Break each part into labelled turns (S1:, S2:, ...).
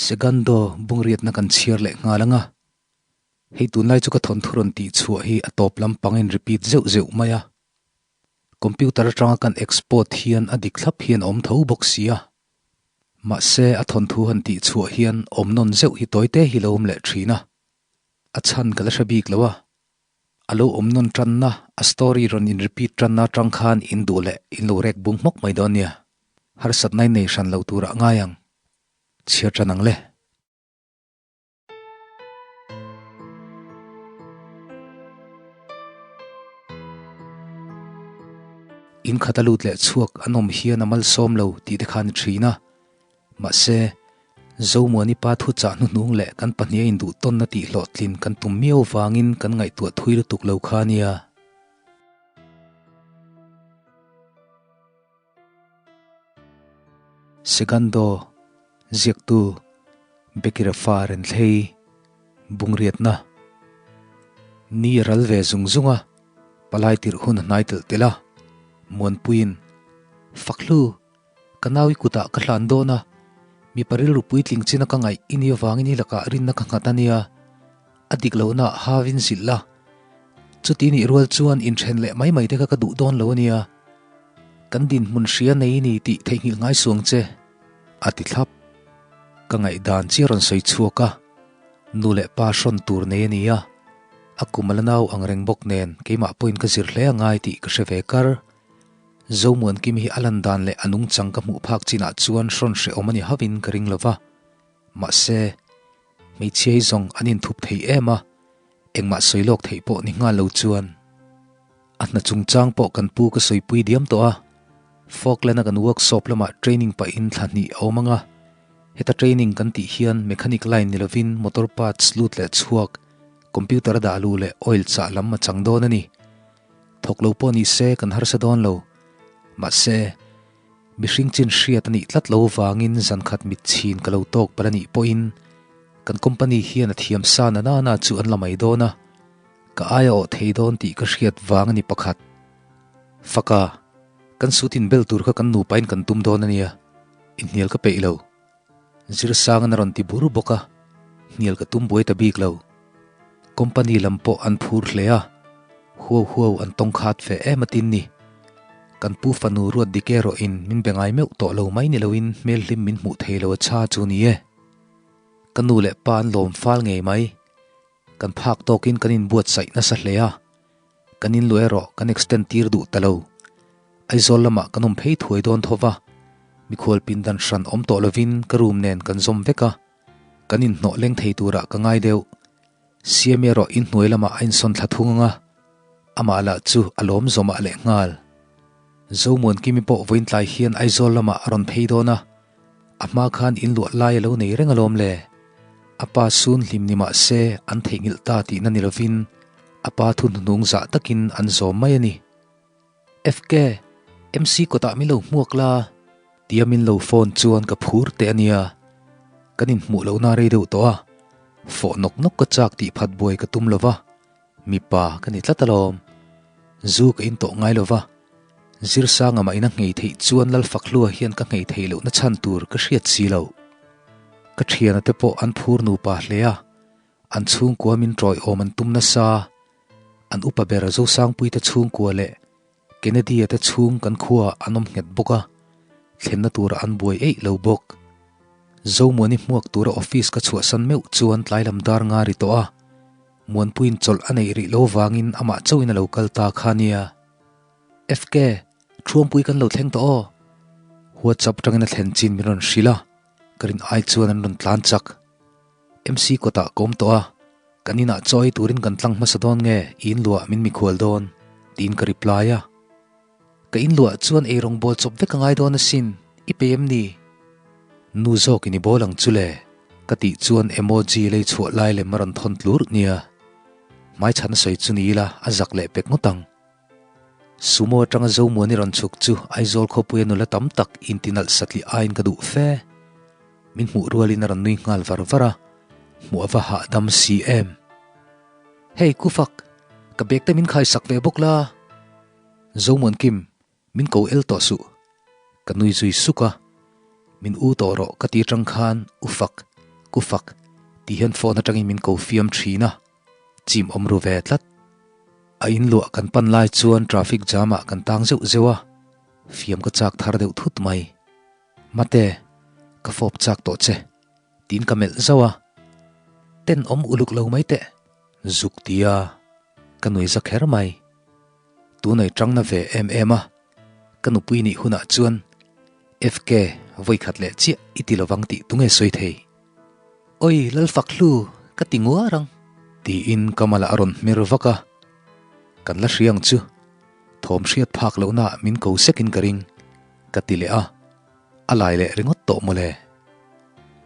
S1: Segundo bungriatna kan chhiar leh nghal ang a. Hei tunlai chu ka thawnthu rawn tih chhuah hi a tawp lampang in repeat zeuh zeuh mai a. Computer atanga kan export hian a dik thlap hian a awm tho bawk si a. Mahse a thawnthu han tih chhuah hian awm nawn zeuh hi tawite hi lo awm leh thin a. A chhan ka la hre bik lo a. A lo awm nawn tanna, a story rawn in repeat tanna atang khan in duh leh in lo rek bung hmawk mai dawn nia. Harsatna in nei hran lo turah ngai ang. Chhiar tan ang le. In khat a lut leh chhuak an awm hian a malsawm lo tih te khan i thin a. Mahse, Zomuani pa thuchah hnuhnung leh kan pahnih a induh tawnna tih hlawhtlin kan tum miau vangin kan ngaihtuah thui lutuk lo kha nia. Segundo, Ziaktu, Becky Rafa Renthlei, Bungriatna. Ni a ral ve zung zung a, palai tirh hun a hnai telh telh a, Muanpuiin, Fakhlu! Ka nau i kutah ka hlan dawn a, mipa rilru puitling china ka ngaih i ni avangin i lakah rinna ka nghat a nia. A dik lohna havin zilh la. Chuti nih rual chuan inthen leh mai mai te kha ka duh dawn lo a nia. Kan dinhmun hria nei i ni tih theihnghilh ngai suang che, a ti thlap. Ka ngaihdan chiah rawn sawi chhuak a, nu leh pa hrawn tur nei a ni a, a kum a la nau ang reng bawk nen keimah pawhin ka zir hle a ngai tih ka hre ve kar. Zomuankim hi a lan dan leh a nungchang ka hmuh phak chinah chuan hrawn hrehawm a ni hauhin ka ring lo va. Mahse, hmeichhia hi zawng an inthup thei em a, engmah sawi lawk theih pawh ni nghal lo chuan. A hna chungchang pawh kan pu ka sawipui diam tawh a, Falkland-a kan workshop lamah training pahin thla hnih a awm ang a. Heta training kan tih hian mechanic line ni lovin motor parts lut leh chhuak, computer a dah luh leh oil chah lam a chang dawn a ni. Thawk lo pawh ni se kan harsa dawn lo. Mahse, mihring chin hriat a nih tlat lo vangin zan khat mit chhin ka lo tawk palh a nih pawhin kan company hian a thiam sa na nana chu an la mai dawn a, ka aia awh thei dawn tih ka hriat vang a ni pakhat. Faka, kan suit inbel tur kha kan nupain kan tum dawn a nia, inhnial ka peih lo. Zirsangin a rawn ti bur bawk a, hnial ka tum buai ta bik lo. Company lam pawh an phur hle a, huau huau an tawng khat ve em atin ni. Kan pu fanu ruat dik erawhin min be ngai meuh tawh lo mai ni loin hmel hlim min hmuh thei lo a chha chu ni e. Ka nu leh pa an lawm fal ngei mai. Kan phak tawkin kan inbuatsaih nasa hle a, kan inlu erawh kan extend tir duh ta lo. Aizawl lamah kan awm phei thuai dawn tho va, mikhual pindan hran awm tawh lovin ka room nen kan zawm vek a, kan inhnawh leng thei turah ka ngai deuh. Siami erawh inhnuai lamah a insawn thla thung ang a, amah lah chu a lawm zawmah leh nghal. Zomuankimi pawh vawiintlai hian Aizawl lamah a rawn phei dawn a, a hma khan inluah lai a lo nei reng alawm le. A pa sun hlim ni mah se an theihnghilh ta tihna ni lovin a pa thu hnuhnung zah takin an zawm mai a ni. FK, MC kawtah min lo hmuak la. Tia min lo phone chuan ka phur teh a nia. Kan inhmuh lohna rei deuh tawh a, fawh nawk nawk ka chak tih phat buai ka tum lo va, mipa ka ni tlat alawm. Zu ka in tawh ngai lo va, Zirsanga mah ina nghei theih chuan Lalfakhlua hian ka nghei theih lohna chhan tur ka hriat si lo. Ka thiana te pawh an phur nupa hle a, an chhungkua min tawiawm an tum nasa. An upa ber Zosangpuite chhungkua leh Kennedy-a te chhung kan khuaah an awm nghet bawk a, thlenna turah an buai eih lo bawk. Zomuani hmuak tura office ka chhuahsan meuh chuan tlai lam dar nga ri tawh a, Muanpuiin chawlh a neih rih lo vangin amah chauhin a lo kal ta kha nia. FK, Thuampui kan lo thleng tawh aw. WhatsApp atangin a thlen chin min rawn hrilh a, ka rin ai chuan an rawn tlan chak. MC kawtah ka awm tawh a, kan inah chaw ei turin kan tlang hmasa dawn nge i inluah min mikhual dawn? tiin ka reply a. Ka inluah chuan eirawng bawl chawp vek a ngai dawn asin, i pe em ni? Nu zawkin i bawl ang chu le, ka tih chuan emoji lei chhuah lai lem a rawn thawn tlur nia. Hmaichhan a sawi chu ni ila a zak leh pek ngawt ang. Sumo atanga Zomuani rawn chhuk chu Aizawl khawpuia nula tam tak intinalh satliah aiin ka duh fe. Min hmuh rualin a rawn nui nghal var var a, hmuh a va hahdam si em. Hey Kufak, ka bag te min khaisak ve bawk la. Zomuan Kim, min ko el tawh suh. Ka nui zui suk a, min u tawh rawh ka ti atang khan Ufak. Ku Fak, ti hian phone atangin min ko fiam thin a, chim awm ru ve tlat. A in luah kan pan lai chuan traffic jam ah kan tang zeuh zeuh a, fiam ka chak thar deuh thut mai. Mate, ka fawp chak tawh che, tiin ka melh zauh a. Ten awm uluk lo mai teh, zuk tia ka nui za kher mai. Tunai tangna ve em em a, ka nupui nih hunah chuan FK vawikhat leh chiah i ti lovang tih tunge sawi thei? Oi Lalfakhlu, ka ti nguar ang. Tiin ka malah a rawn hmer vak a, kan la hria ang chu, thawm hriat phak lohna min ko sekin ka ring, ka ti leh a, a lai leh ringawt tawh mawle.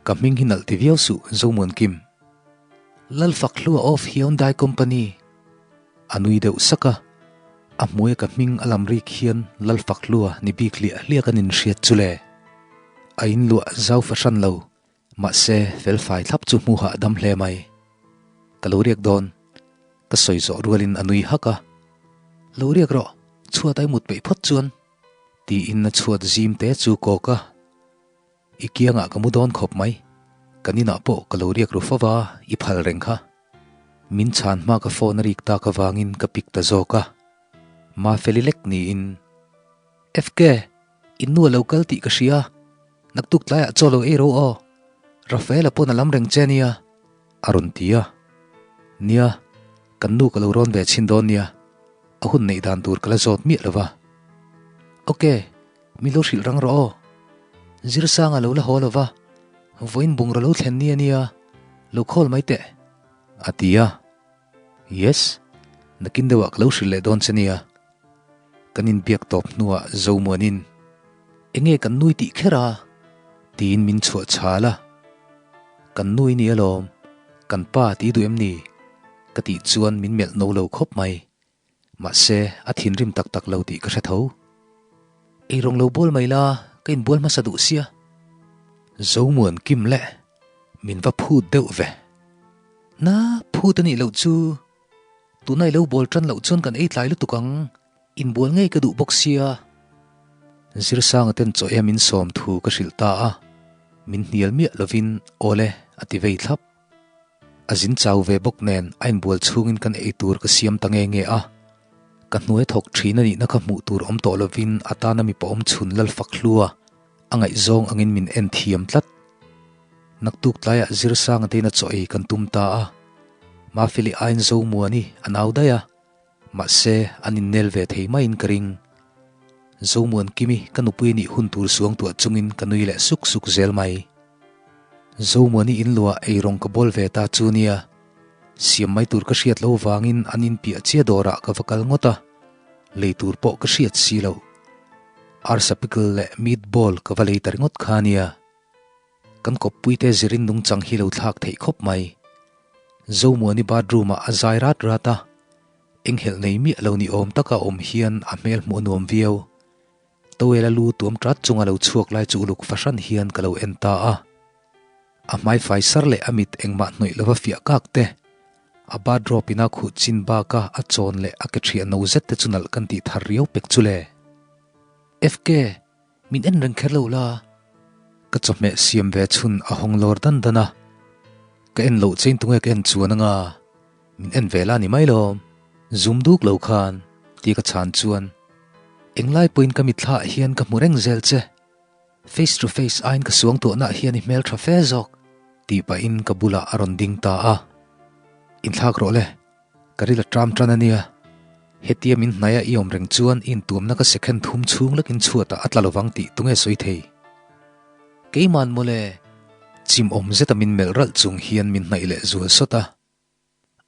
S1: Ka hming hi nalh ti viau suh Zomuankim. Lalfakhlua of Hyundai Company. A nui deuh sak a, a hmuia ka hming a lam rik hian Lalfakhlua ni bik hliah hliah kan inhriat chu le. A inluah zau fahran lo, mahse felfai thlap chu hmu hahdam hle mai. Ka lo riak dawn, ka sawi zawh rualin a nui hak a. Lo riak rawh, chhuat ai mut peih phawt chuan. Tiin a chhuat zim te chu kawk a. I kiangah ka mu dawn khawp mai. Kan inah pawh ka lo riak ru fo va, i phal reng kha. Min chhan hma ka phone a rik tak avangin ka pick ta zawk a. Mafeli lek niin. FK, in nu a lo kal tih ka hria. Naktuk tlaiah chaw lo ei ro aw. Rafaela pawn a lam reng che nia, a rawn ti a. Nia, kan nu ka lo rawn ve chhin dawn nia. A hun neih dan tur ka la zawt miah lo va. Ok. Mi lo hrilh rang rawh aw. Zirsanga lo la haw lo va, vawiin bungraw lo thlen ni a nia, lo call mai teh, a ti a. Yes, nakin deuhah ka lo hrilh leh dawn che nia. Kan inbiak tawp hnuah Zomuanin, Enge kan nui tih kher a? tiin min chhuah chhal a. Kan nui ni alawm, kan pa ti duh em ni? ka tih chuan min melh no lo khawp mai. Mahse, a thinrim tak tak lo tih ka hre tho. Eirawng lo bual mai la, ka inbual hmasa duh sia. Zomuan kim le, min va phut deuh ve. Na, phut a nih loh chu. Tuna i lo bual tan loh chuan kan ei tlai lutuk ang, inbual ngei ka duh bawk sia. Zirsanga ten chaw em in sawm thu ka hrilh ta a, min hnial miah lovin awle a ti vei thlap. A zin chau ve bawk nen a inbual chhungin kan ei tur ka siam ta nge nge a. Ka hnuai thawk thin a nihna kha hmuh tur awm tawh lovin a tana mipa awm chhun Lalfakhlua a ngaihzawng angin min en thiam tlat. Naktuk tlaiah Zirsanga tein a chaw ei kan tum ta a. Mafeli aiin Zomuani a nau daih a, mahse an innel ve thei maiin ka ring. Zomuankimi ka nupui nih hun tur suangtuah chungin ka nui leh suk suk zel mai. Zomuani in luah eirawng ka bawl ve ta chu nia, siam mai tur ka hriat lo vangin an inpiah chiah dawrah ka va kal ngawt a, lei tur pawh ka hriat si lo. Arsa pickle leh meat ball ka va lei ta ringawt kha nia. Kan kawppuite zirin nungchang hi lo thlak theih khawp mai. Zomuani bathroom ah a zai rat rat a, enghelh nei miah lo ni awm taka awm hian a hmel hmuh a nuam viau. Towel a lu tuam tat chunga lo chhuak lai chu uluk fahran hian ka lo en ta a. A hmai fai sar leh a mit engmah hnawih lova fiah kak te, a bathrobe ina khuh chin baka a chawn leh a ke thiah no zet te chu nalh kan tih thar riau pek chu le. FK, min en reng kher lo la. Ka chawhmeh siam ve chhun a hawng lawr dan dan a. Ka en loh chein tunge ka en chuan anga min en ve la ni mai lawm. Zum duk lo khan tia ka chhan chuan englai pawhin ka mitthla ah hian ka hmu reng zel che. Face to face aiin ka suang tuahna ah hian i hmel tha fe zawk tih pahin ka bulah a rawn ding ta a. Inthlak rawh le, ka ril a ṭam ṭan a nia. Hetia min hnaia i awm reng chuan i intuamna ka second thum chhung lekin chhuatah a tla lovang tih tunge sawi thei? Keiman mawle! Chim awm zeta min melh ralh chung hian min hnaih leh zual sawt a.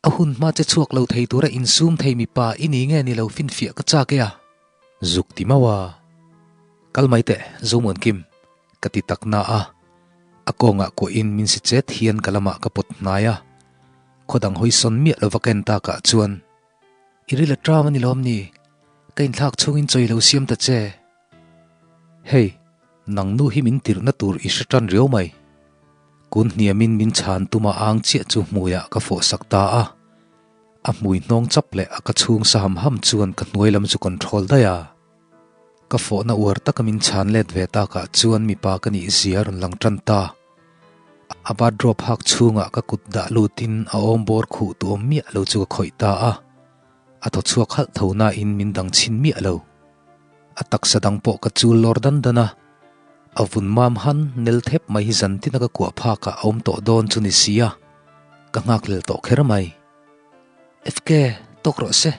S1: A hun hma che chhuak lo thei tura insum thei mipa i ni nge ni lo finfiah ka chak e a. Zuk ti mau a. Kal mai teh, Zomuankim, ka ti tak na a. A kawngah kuahin min si chet hian ka lamah ka pawt hnai a. Khaw dang hawi sawn miah lova ka en takah chuan, I ril a ṭam a ni lawm ni? Ka inthlak chhungin chawi lo siam ta che. Hei, nang nu hi min tirhna tur i hre tan riau mai. Kun hniamin min chhan tuma ang chiah chu hmuiah ka fawh sak ta a. A hmui hnawng chap leh a ka chhung sa ham ham chuan ka hnuai lam chu control daih a. Ka fawhna uar taka min chhan let ve takah chuan mipa ka nih zia a rawn lang tan ta. A bathrobe hak chhungah ka kut dah lutin a awm bawr khuh tu awm miah lo chu ka khawih ta a. A thaw chhuak halh tho nain min dang chhin miah lo. A taksa dang pawh ka chul lawr dan dan a. A vun mam han nel thep mai hi zan tina ka kuah phakah a awm tawh dawn chu ni sia, ka nghakhlel tawh kher mai. FK, tawk rawh se.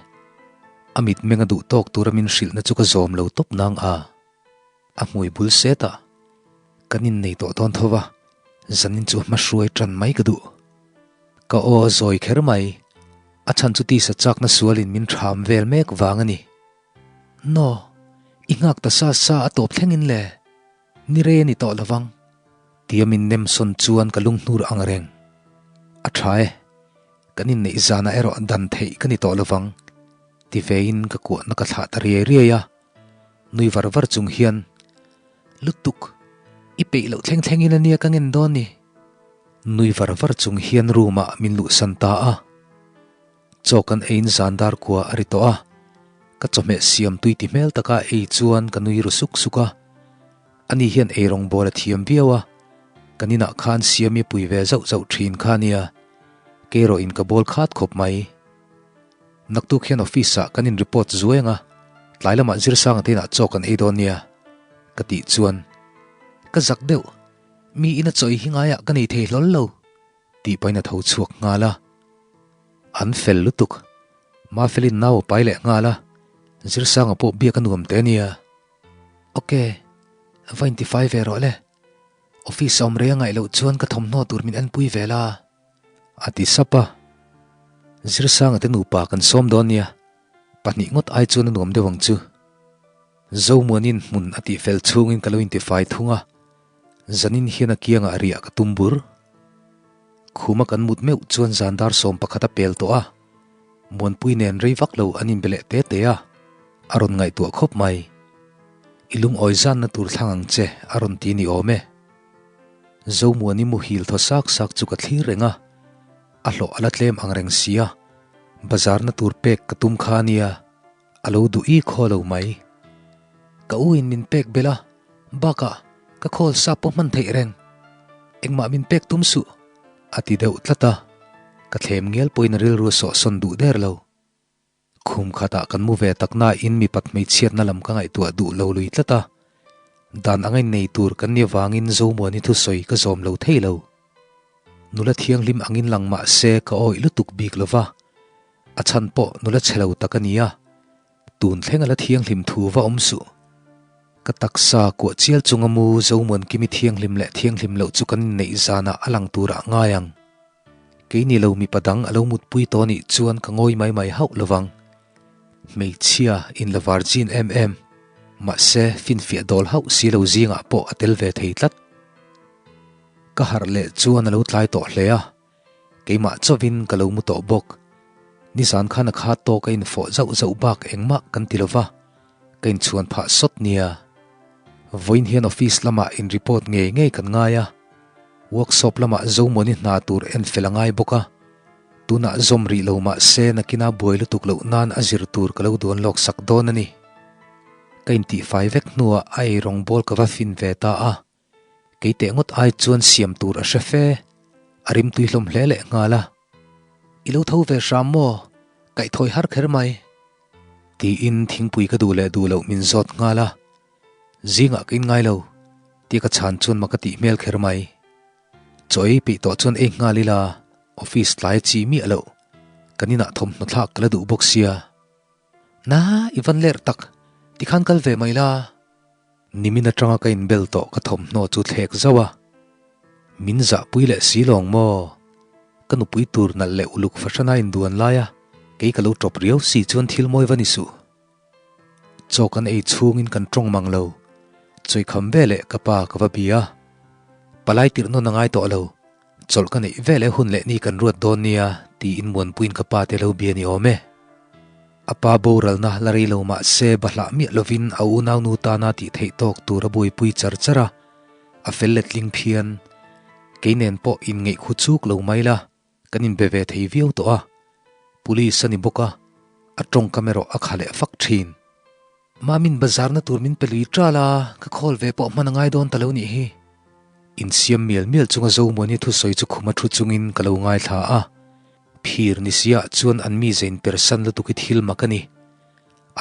S1: A mitmeng a duh tawk tura min hrilhna chu ka zawm lo tawp nang a. A hmui bul set a, kan innei tawh dawn tho va, zanin chu hma hruai tan mai ka duh. Ka aw a zawi kher mai, a chhan chu tisa chakna sualin min ṭham vel mek vang a ni. No, i nghak ta sa sa a tawp thlengin le, ni rei a ni tawh lovang. Tia min nem sawn chuan ka lunghnur ang reng. A ṭha e, kan inneih zanah erawh dan theih ka ni tawh lovang, ti vein ka kuahna ka thlah ta riai riai a. Nui var var chung hian, Lutuk, i peih loh thleng thlengin a nia ka ngen dawn ni. Nui var var chung hian room ah min luhsan ta a. Chaw kan eiin zan dar kua a ri tawh a. Ka chawhmeh siam tui ti hmel taka ei chuan ka nui ru suk suk a. Ani hian eirawng bawl a thiam viau a, kan inah khan siami pui ve zauh zauh thin kha nia. Kei erawhin ka bawl khat khawp mai. Naktuk hian office ah kan in report zuai ang a, tlai lamah Zirsanga te inah chaw kan ei dawn nia, ka tih chuan ka zak deuh, mi ina chaw ei hi ngaiah ka nei thei hlawl lo, tih pahin a tho chhuak nghal a. An fel lutuk, Mafelin nau a pai leh nghal a, Zirsanga pawh biak a nuam teh ania. Ok, va intifai ve rawh le, office a awm rei a ngaih loh chuan ka thawmhnaw tur min enpui ve la. A ti sap a. Zirsanga te nupa kan sawm dawn nia, pahnih ngawt ai chuan a nuam deuh ang chu. Zomuanin hmun a tih fel chhungin ka lo intifai thung a, zanin hian a kiangah riah ka tum bur. Khuma kan mut meuh chuan zan dar 11 a pel tawh a, Muanpui nen rei vak lo an inbe leh te te a, a rawn ngaihtuah khawp mai. I lungawi zanna tur thlang ang che a rawn ti ni awm e. Zomuani muhil thaw sak sak chu ka thlir reng a, a hlawh a la tlem ang reng sia, bazar na tur pek ka tum kha ania, a lo duh i khaw lo mai. Ka u in min pek belh a, bakah ka khawl sa pawh hman theih reng, engmah min pek tum suh, a ti deuh tlat a, ka thlem ngial pawhin a rilru a sawhsawn duh der lo. Khum khatah kan mu ve tak nain mipat hmeichhiatna lam ka ngaihtuah duh lo lui tlat a, dan anga innei tur kan ni avangin Zomuani thusawi ka zawm lo thei lo. Nula thianghlim angin lang mah se ka awih lutuk bik lo va, a chhan pawh nula chhe lo tak a ni a, tun thleng a la thianghlim thu va awm suh. Ka taksa kuah chial chunga mu Zomuan Kimi thianghlim leh thianghlim loh chu kan inneih zanah a lang turah ngai ang. Kei ni lo mipa dang a lo mutpui tawh nih chuan ka ngawi mai mai hauh lovang. Hmeichhia in la virgin em em, mahse finfiah dawl hauh si lo zingah pawh a tel ve thei tlat. Ka harh leh chuan a lo tlai tawh hle a, keimah chauhin ka lo mu tawh bawk. Nizan khan a kha tawk a infawh zauh zauh bak engmah kan ti lova, ka inchhuan phah sawt nia. Vawiin hian office lamah in report ngei ngei kan ngai a, workshop lamah Zomawni hna tur en fel a ngai bawk a, tunah zawm rih lo mah se nakina buai lutuk loh nan a zir tur ka lo duan lawk sak dawn a ni. Ka intihfai vek hnuah a eirawng bawl ka va fin ve ta a, kei teh ngawt ai chuan siam tur a hre fe, a rimtui hlawm hle leh nghal a. I lo tho ve hram maw? Kaihthawih har kher mai. Tiin thingpui ka duh leh duh loh min zawt nghal a, zingah ka inngai lo tih ka chhan chuan mak ka tih hmel kher mai. Chaw ei peih tawh chuan ei nghal ila, office tlai a chi miah loh, kan inah thawmhnaw thlak ka la duh bawk sia. Na, i van lerh tak, tikhan kal ve mai la. Nimin atanga ka inbel tawh ka thawmhnaw chu thlek zauh a, min zahpui leh si lawng maw? Ka nupui tur nalh leh uluk fahrana induan lai a, kei ka lo tawp riau si chuan thil mawi va ni suh. Chaw kan ei chhungin kan tawng mang lo, chawikham ve leh ka pa ka va bia a, palai tirh nawn a ngai tawh lo, chawlh ka neih ve leh hun leh ni kan ruat dawn nia tiin Muanpuiin ka pa te lo bia ni awm e. A pa boralna la rei lo mah se bahlah miah lovin a unaunu tana tih theih tawk tur a buaipui char char a, a fel letling phian. Kei nen pawh inngeih khu chuk lo mai la, kan inbe ve thei viau tawh a. Police a ni bawk a, a tawngkam erawh a kha leh fak thin. Mamin bazarna tur min pe lui ṭal a, ka call ve pawh hman a ngai dawn ta lo nih hi. Insiam mial mial chunga Zomuani thusawi chu khuma thu chungin ka lo ngaithla a. Phir ni siah chuan an mi zein persan lutuk hi thil mak a ni.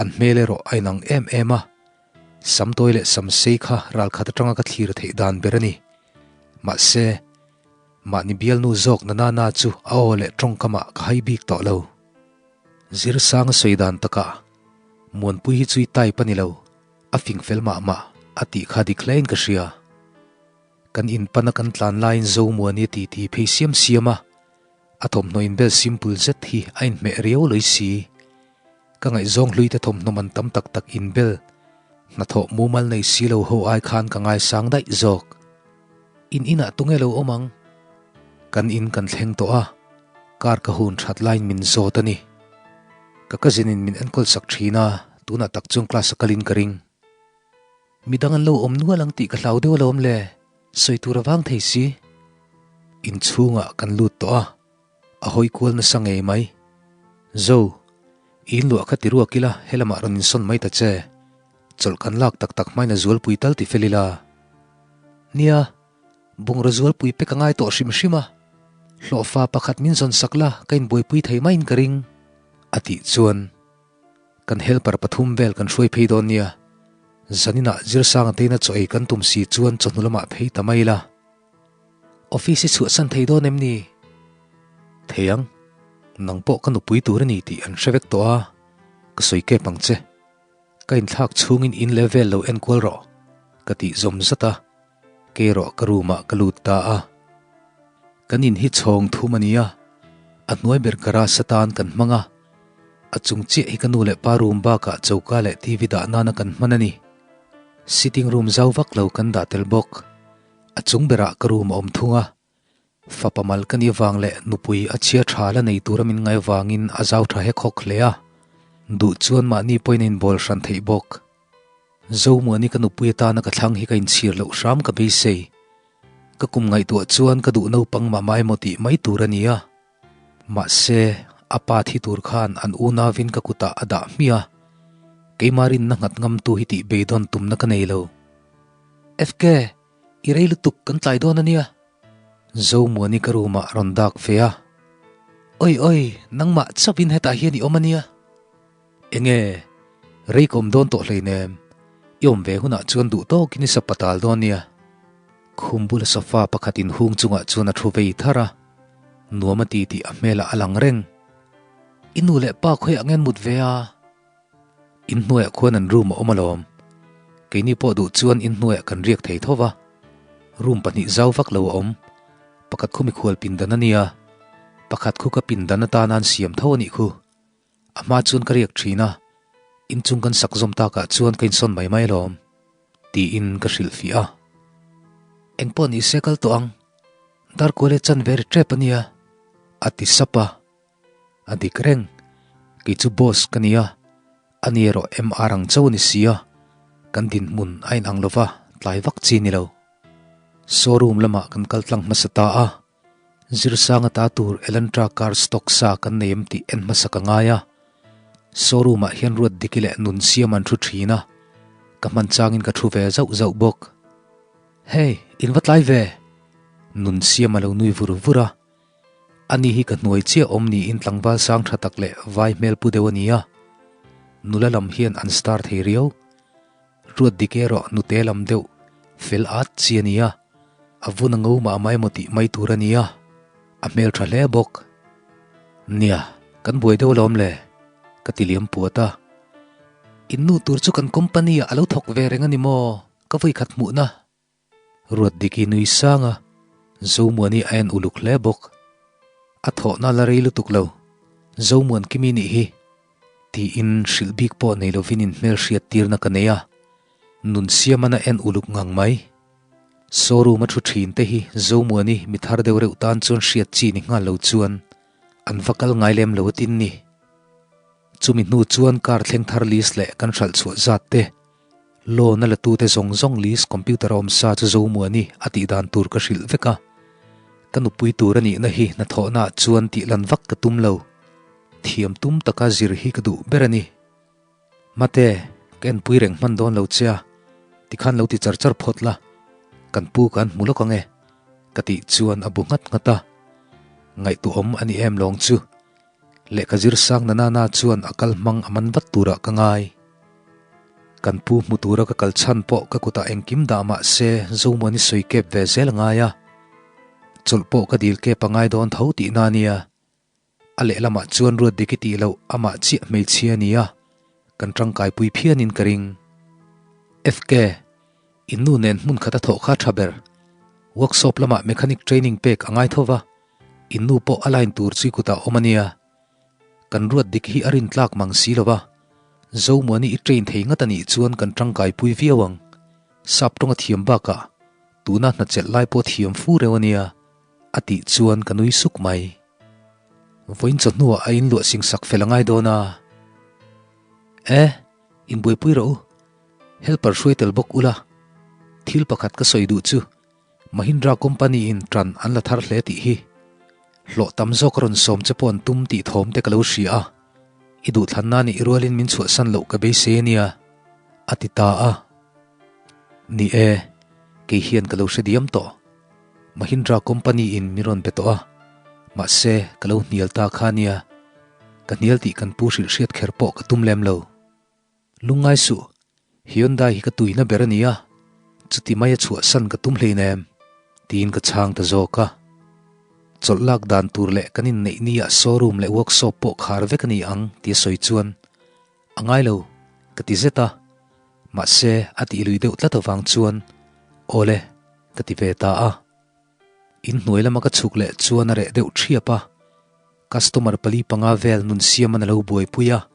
S1: An hmel erawh a inang em em a. Samtawi leh samsei kha ralkhat atanga ka thlir theih dan ber a ni. Mahse, mahni bialnu zawk na nana chu a aw leh tawngkamah ka hai bik tawh lo. Zirsanga sawi dan takah, Muanpui hi chu i type a ni lo, a fing fel mah mah a tih kha dik hlein ka hria. Kan inpana kan tlan laiin Zomuani a titi phei siam siam a, a thawmhnaw inbel simple zet hi a inhmeh riau lawih si. Ka ngaihzawng hluite thawmhnaw man tam tak tak inbel, hnathawh mumal nei si lo ho ai khan ka ngaisang daih zawk. In inah tunge lo awm ang? Kan in kan thleng tawh a, car ka hun that laiin min zawt a ni. Ka cousin in min enkawl sak thin a, tunah tak chuan class a kalin ka ring. Midang an lo awm nual ang tih ka hlau deuh alawm le, sawi tur a vang thei si. Inchhungah kan lut tawh a, a hawi kual nasa ngei mai. Zo, i inluah kha ti ruak ila helamah rawn insawn mai ta che. Chawlh kan lak tak tak hmain a zualpui tal ti fel ila. Nia, bungraw zualpui pe ka ngai tawh hrim hrim a, hlawhfa pakhat min zawn sak la ka inbuaipui thei maiin ka ring, a tih chuan. Kan helper pathum vel kan hruai phei dawn nia. Zaninah Zirsanga teina chaw ei kan tum si chuan chawhnu lamah phei ta mai ila. Office i chhuahsan thei dawn em ni? Thei ang. Nang pawh ka nupui tur a ni tih an hre vek tawh a, ka sawi kep ang che. Ka inthlak chhungin in leh vel lo enkual rawh, ka tih zawm zat a. Kei erawh ka room ah ka lut ta a. Kan in hi chhawng thum a ni a, a hnuai ber garage atan kan hmang a. A chung chiah hi ka nu leh pa room bakah choka leh TV dah nana kan hman a ni. Sitting room zau vak lo kan dah tel bawk. A chung berah ka room a awm thung a. Fapa mal ka nih vang leh nupui a chhia tha la nei tura min ngai vangin a zau tha hek hawk hle a. Duh chuan mahni pawhin a inbawl hran theih bawk. Zomuani ka nupui atana ka thlang hi ka inchhir loh hram ka beisei. Ka kum ngaihtuah chuan ka duh naupang mah mah emaw tih mai tur a ni a. Mahse, a pa thi tur khan an unauin ka kutah a dah hmiah a. Keimah rinna nghat ngamtu hi tih beidawn tumna ka nei lo. FK, i rei lutuk kan tlai dawn a nia. Zomuani ka room ah rawn dak ve a. Oi oi, nangmah chauhin hetah hian i awm a nia. Enge, rei ka awm dawn tawh hleinem, i awm ve hunah chuan duh tawkin i sapa tal dawn nia. Khum bula sofa pakhat inhung chungah chuan a thu vei thar a, nuam a ti tih a hmelah a lang reng. I nu leh pa khawiah ngen mut ve a? Inhnuaiah khuan an room a awm alawm. Keini pawh duh chuan inhnuaiah kan riak thei tho va. Room pahnih zau vak lo a awm. Pakhat khu mikhual pindan a nia, pakhat khu ka pindan atana an siam tho a nih khu. A hma chuan ka riak thin a, inchung kan sak zawm takah chuan ka insawn mai mai alawm, tiin ka hrilh fiah a. Engpawh ni se kal tawh ang, Darkual e chan ve ri tep a nia, a ti sap a. A dik reng, kei chu boss ka nia, ani erawh MR ang chauh a ni si a, kan dinhmun a inang lova tlai vak chi ni lo. Showroom lamah kan kal tlang hmasa ta a. Zirsanga ta tur Elantra car stock sa kan nei em tih en hmasa ka ngai a. Showroom ah hian ruat diki leh nun siam an thu thin a, ka hman changin ka thu ve zauh zauh bawk. Hey, in va tlai ve! Nun siam a lo nui vur vur a. Ani hi ka hnuai chiah awm niin tlangval sang tha tak leh vai hmel pu deuh a ni a. Nula lam hian an star thei riau. Ruat dik erawh nute lam deuh fel at chi a ni a, a vun a ngo mah mah emaw tih mai tur a ni a, a hmel tha hle bawk. Nia, kan buai deuh alawm le, ka ti liam puat a. In nu tur chu kan company ah a lo thawk ve reng a ni maw? Ka vawi khat hmuhna. Ruat dik i nui sang a, Zomuani a en uluk hle bawk. A thawhna la rei lutuk lo, Zomuan Kimi nih hi. Tiin hrilh bik pawh nei lovin in hmelhriat tirna ka nei a, nun siamana en uluk ngang mai. Showroom a thu thin te hi Zomuani mi thar deuh reuh tan chuan hriat chi ni nghal lo chuan an va kal ngai lem lo atin ni. Chumi hnu chuan car thleng thar list leh kan hralh chhuah zat te, loan a la tute zawng zawng list computer a awm sa chu Zomuani a tih dan tur ka hrilh vek a. Ka nupui tur a nihna hi hnathawhnaah chuan tih lan vak ka tum lo. Thiam tum taka zir hi ka duh ber a ni. Mate, ka enpui reng hman dawn lo che a, tikhan lo ti char char phawt la. Kan pu kan hmu lawk ang e, ka tih chuan a bu nghat nghat a. Ngaihtuahawm a ni em lawng chu. Lehkha zir sang na nana chuan a kal hmang a man vat turah ka ngai. Kan pu hmu tura ka kal chhan pawh ka kutah engkim dah mah se Zomuani sawi kep ve zel a ngai a. Chawlh pawh ka dil kep a ngai dawn tho tihna a nia. A lehlamah chuan Ruatdik i tih loh amah chiah hmeichhia a ni a, kan tangkaipui phianin ka ring. FK, In nu nen hmun khat a thawh kha tha ber. Workshop lamah mechanic training pek a ngai tho va, in nu pawh a line tur chui kutah awm a nia. Kan Ruatdik hi a rintlak mang si lo va, Zomuani i train thei ngat a nih chuan kan tangkaipui viau ang. Sap tawnga thiam bakah tuna hna chelh lai pawh thiam fu reuh a nia. A tih chuan ka nui suk mai. Vawiin chawhnuah a inluah sing sak fel a ngai dawn a. E, inbuaipui rawh u. Helper hruai tel bawk ula. Thil pakhat ka sawi duh chu Mahindra company in ṭan an la thar hle tih hi. Hlawh tam zawk a rawn sawm che pawh an tum tih thawm te ka lo hria a. I duhthlanna nih rualin min chhuahsan loh ka beisei a nia, a ti ta a. Ni e, kei hian ka lo hre diam tawh. Mahindra company in min rawn be tawh a, mahse ka lo hnial ta kha nia, ka hnial tih kan pu hrilh hriat kher pawh ka tum lem lo. Lungngai suh, Hyundai hi ka tuina ber a ni a, chuti maia chhuahsan ka tum hleinem, tiin ka chhang ta zawk a. Chawlh lak dan tur leh kan inneih nia showroom leh workshop pawh khar vek a ni ang tia sawi chuan a ngai lo ka ti zet a, mahse a tih lui deuh tlat avang chuan awle ka ti ve ta a. Inhnuai lama ka chhuk leh chuan a reh deuh thiap a, customer pali panga vel nun siaman a lo buaipui a.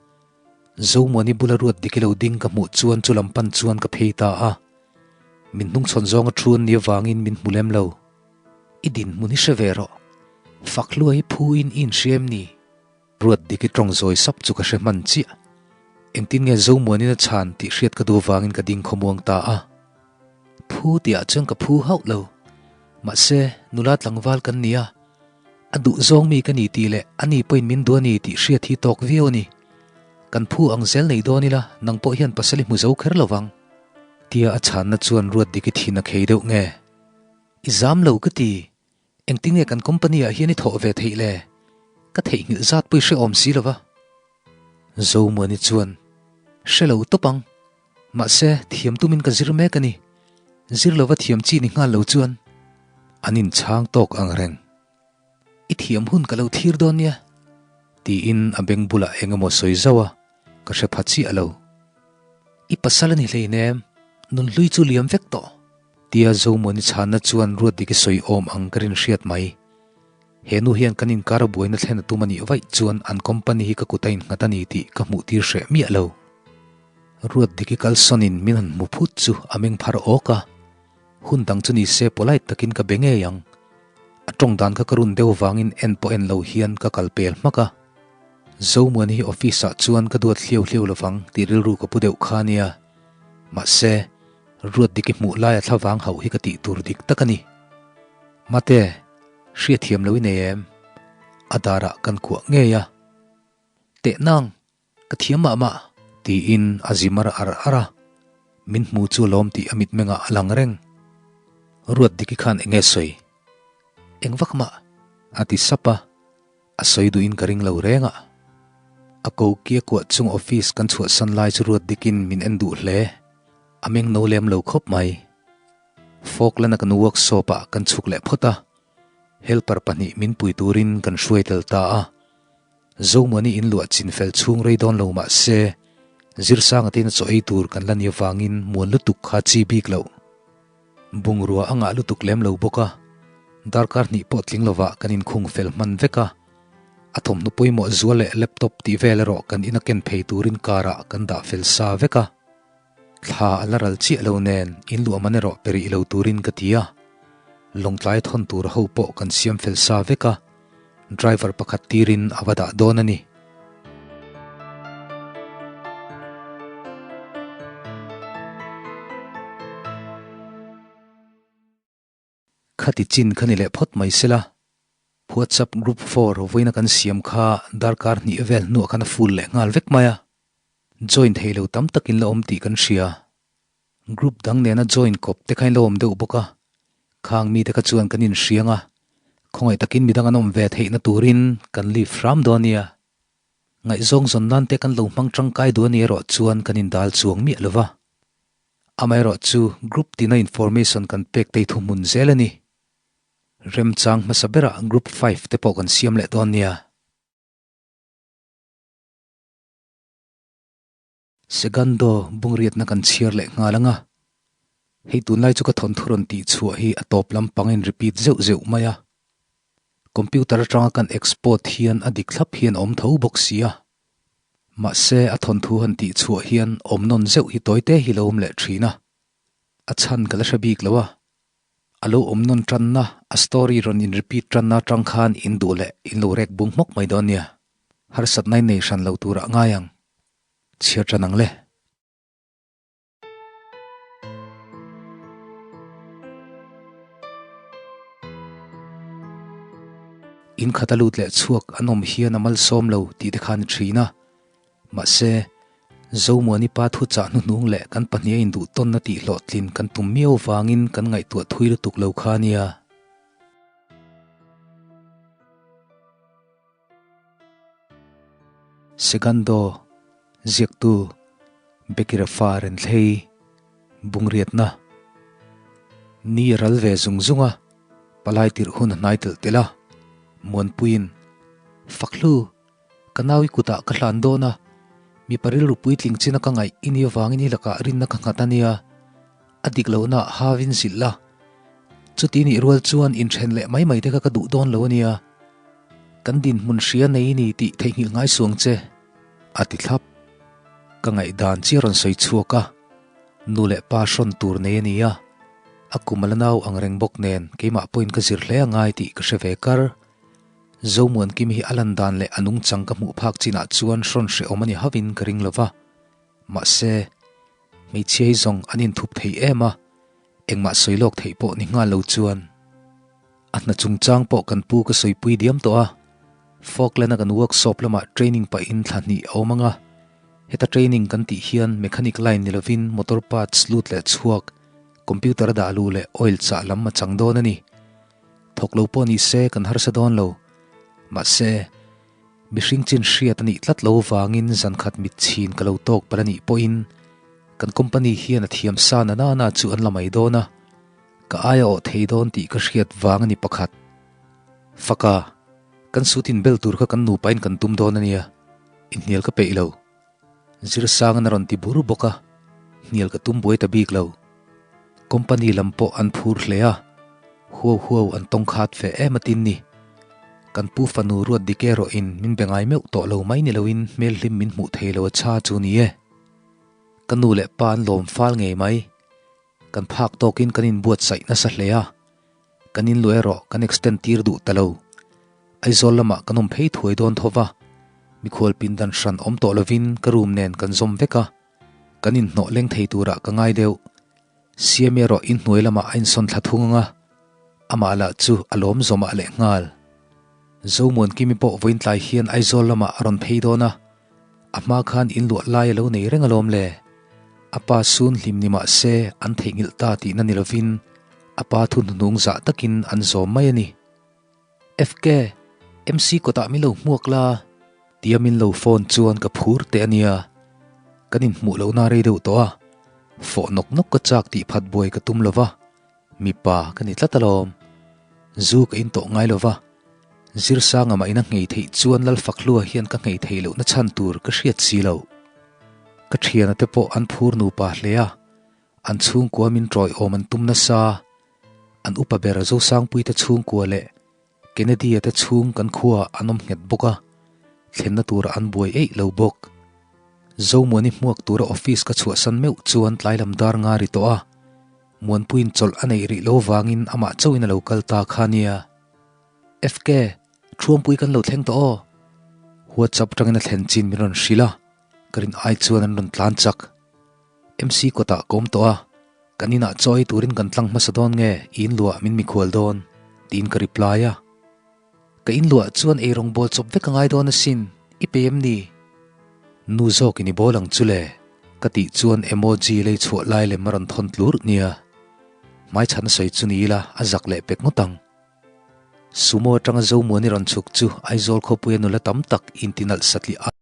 S1: Zomuani bula ruat dik ilo ding ka hmuh chuan chu lam pan chuan ka phei ta a. Min hnungchhawn zawnga thu an nih avangin min hmu lem lo. I dinhmun i hre ve rawh. Fak hluai hi phu in i inhria em ni? Ruat dik i tawng zawi sap chu ka hre hman chiah. Engtin nge Zomuanin a chhan tih hriat ka duh avangin ka ding khawmuang ta a. Phu tihah chuan ka phu hauh lo. Mahse, nula tlangval kan ni a. A duh zawng mi ka ni tih leh a ni pawhin min duh a ni tih hriat hi tawk viau a ni. Kan phu ang zel nei dawn ila nang pawh hian pasal i hmu zo kher lo vang. Tia a chhanna chuan ruat dik i thin a khei deuh nge? I zam lo ka ti. Engtin nge kan company ah hian i thawh ve theih le? Ka theihnghilh zat pawh i hrehawm si lo va. Zomuani chuan, Hre lo tawp ang. Mahse, thiam tumin ka zir mek a ni. Zir lova thiam chi ni nghal lo chuan an inchhang tawk ang reng. I thiam hun ka lo thlir dawn nia. Tiin a beng bulah eng emaw sawi zauh a, ka hre pha chiah lo. I pasal a ni hleinem, nunhlui chu liam vek tawh. Tia Zomuani chhanna chuan Ruatdik i sawi awm ang ka rin hriat mai. He nu hian kan inkar a buaina thlen a tum a nih vaih chuan an company hi ka kut a innghat a ni tih ka hmuh tir hreh miah lo. Ruatdik i kalsawnin min han hmu phut chu a meng phar awk a, hun dang chu ni se polite takin ka be ngei ang. A tawng dan kha ka run deuh vangin en pawh en lo hian ka kal pel hmak a. Zomuani hi office ah chuan ka duat hliau hliau lovang tih rilru ka pu deuh kha nia. Mahse, Ruatdik i hmuh laia thlavang hauh hi ka tih tur dik tak a ni. Mate, hriathiam lo i nei em? A darah kan kuah ngei a. Teh nang, ka thiam mah mah. Tiin a zi mar ar ar a, min hmu chu lawm tih a mitmengah a lang reng. Ruatdiki khan eng nge sawi? Eng vak mah? A ti sap a. A sawi duhin ka ring lo reng a. A kokia kuah chung office kan chhuahsan lai chu ruat dikin min en duh hle. A meng no lem lo khawp mai. Falkland-a kan workshop-ah kan chhuk leh phawt a. Helper pahnih min pui turin kan hruai tel ta a. Zomuani inluah chin fel chhung rei dawn lo mah se, Zirsanga tina chaw ei tur kan la ni avangin muan lutuk kha chi bik loh. Bungrua a ngah lutuk lem lo bawk a, darkar hnih pawh tling lovah kan inkhung fel hman vek a. A thawmhnaw pawimawh zual leh laptop tih vel erawh kan ina ken phei turin car ah kan dah fel sa vek a. Thla a la ral chiah lo nen inluah man erawh pe rih lo turin ka ti a. Lawngtlai thawn tur ho pawh kan siam fel sa vek a, driver pakhat tirin a va dah dawn a ni. Khati chin kha ni leh phawt mai sela, WhatsApp group for vawiina kan siam kha darkar hnih vel hnuah khan a full leh nghal vek mai a, join thei lo tam takin la awm tih kan hria. Group dang nena join kawp te kha in la awm deuh bawk a. Khang mite kha chuan kan inhriang a, khawngaih takin midang an awm ve theihna turin kan leave hram dawn nia. Ngaihzawng zawn nan te kan lo hmang tangkai duh a ni erawh chuan kan indal chuang miah lo va. Amaherawh chu group tina information kan pek tei thuhmun zel a ni. Remchang hmasa berah group five te pawh kan siam leh dawn nia. Segundo bungriatna kan chhiar leh nghal ang a, hei tunlai chu ka thawnthu rawn tih chhuah hi a tawp lampangin repeat zeuh zeuh mai a. Computer atanga kan export hian a dik thlap hian a awm tho bawk si a. Mahse a thawnthu han tih chhuah hian awm nawn zeuh hi tawite hi lo awm leh thin a. A chhan ka la hre bik lo a. A lo awm nawn tanna, a story rawn in repeat tanna atang khan in duh leh in lo rek bung hmawk mai dawn nia. Harsatna in nei hran lo turah ngai ang. Chhiar tan ang le. In khat a lut leh chhuak an awm hian a malsawm lo tih te khan i thin a. Mahse, Zomuani pa thuchah hnuhnung leh kan pahnih a induhtawnna tih hlawhtlin kan tum miau vangin kan ngaihtuah thui lutuk lo kha nia. Segundo, Ziaktu, Bekira fa Renthlei, Bungriatna. Ni a ral ve zung zung a, palai tirh hun a hnai telh telh a, Muanpuiin, Fakhlu! Ka nau i kutah ka hlan dawn a, mipa rilru puitling china ka ngaih i ni avangin i lakah rinna ka nghat a nia, a dik lohna havin zilh la. Chuti nih rual chuan inthen leh mai mai te kha ka duh dawn lo a nia. Kan dinhmun hria nei i ni tih theihnghilh ngai suang che, a ti thlap. Ka ngaihdan chi a rawn sawi chhuak a, nu leh pa hrawn tur nei a ni a, a kum a la nau ang reng bawk nen keimah pawhin ka zir hle a ngai tih ka hre ve kar. Zomuankim hi a lan dan leh a nungchang ka hmuh phak chinah chuan hrawn hrehawm a ni hauhin ka ring lo va. Mahse, hmeichhia hi zawng an inthup thei em a, engmah sawi lawk theih pawh ni nghal lo chuan. A hna chungchang pawh kan pu ka sawipui diam tawh a, Falkland-a kan workshop lamah training pahin thla hnih a awm ang a. Heta training kan tih hian mechanic line ni lovin motor parts lut leh chhuak, computer a dah luh leh oil chah lam a chang dawn a ni. Thawk lo pawh ni se kan harsa dawn lo. Mahse, mihring chin hriat a nih tlat lo vangin zan khat mit chhin ka lo tawk palh a nih pawhin kan company hian a thiam sa na nana chu an la mai dawn a, ka aia awh thei dawn tih ka hriat vang a ni pakhat. Faka, kan suit inbel tur kha kan nupain kan tum dawn a nia, inhnial ka peih lo. Zirsangin a rawn ti bur bawk a, hnial ka tum buai ta bik lo. Company lam pawh an phur hle a, huau huau an tawng khat ve em atin ni. Kan pu fanu ruat dik erawhin min be ngai meuh tawh lo mai ni loin hmel hlim min hmuh thei lo a chha chu ni e. Ka nu leh pa an lawm fal ngei mai. Kan phak tawkin kan inbuatsaih nasa hle a, kan inlu erawh kan extend tir duh ta lo. Aizawl lamah kan awm phei thuai dawn tho va, mikhual pindan hran awm tawh lovin ka room nen kan zawm vek a, kan inhnawh leng thei turah ka ngai deuh. Siami erawh inhnuai lamah a insawn thla thung ang a, amah lah chu a lawm zawmah leh nghal. Zomuankimi pawh vawiintlai hian Aizawl lamah a rawn phei dawn a, a hma khan inluah lai a lo nei reng alawm le. A pa sun hlim ni mah se an theihnghilh ta tihna ni lovin a pa thu hnuhnung zah takin an zawm mai a ni. FK, MC kawtah min lo hmuak la? Tia min lo phone chuan ka phur teh a nia. Kan inhmuh lohna rei deuh tawh a, fawh nawk nawk ka chak tih phat buai ka tum lo va, mipa ka ni tlat alawm. Zu ka in tawh ngai lo va, Zirsanga mah ina nghei theih chuan Lalfakhlua hian ka nghei theih lohna chhan tur ka hriat si lo. Ka thiana te pawh an phur nupa hle a, an chhungkua min tawiawm an tum nasa. An upa ber Zosangpuite chhungkua leh Kennedy-a te chhung kan khuaah an awm nghet bawk a, thlenna turah an buai eih lo bawk. Zomuani hmuak tura office ka chhuahsan meuh chuan tlai lam dar nga ri tawh a, Muanpuiin chawlh a neih rih lo vangin amah chauhin a lo kal ta kha nia. FK, Thuampui kan lo thleng tawh aw. WhatsApp atangin a thlen chin min rawn hrilh a, ka rin ai chuan an rawn tlan chak. MC kawtah ka awm tawh a, kan inah chaw ei turin kan tlang hmasa dawn nge i inluah min mikhual dawn? tiin ka reply a. Ka inluah chuan eirawng bawl chawp vek a ngai dawn asin, i pe em ni? Nu zawkin i bawl ang chu le, ka tih chuan emoji lei chhuah lai lem a rawn thawn tlur nia. Hmaichhan a sawi chu ni ila a zak leh pek ngawt ang. Sumo atanga Zomuani rawn chhuk chu Aizawl khawpuia nula tam tak intinalh satliah a.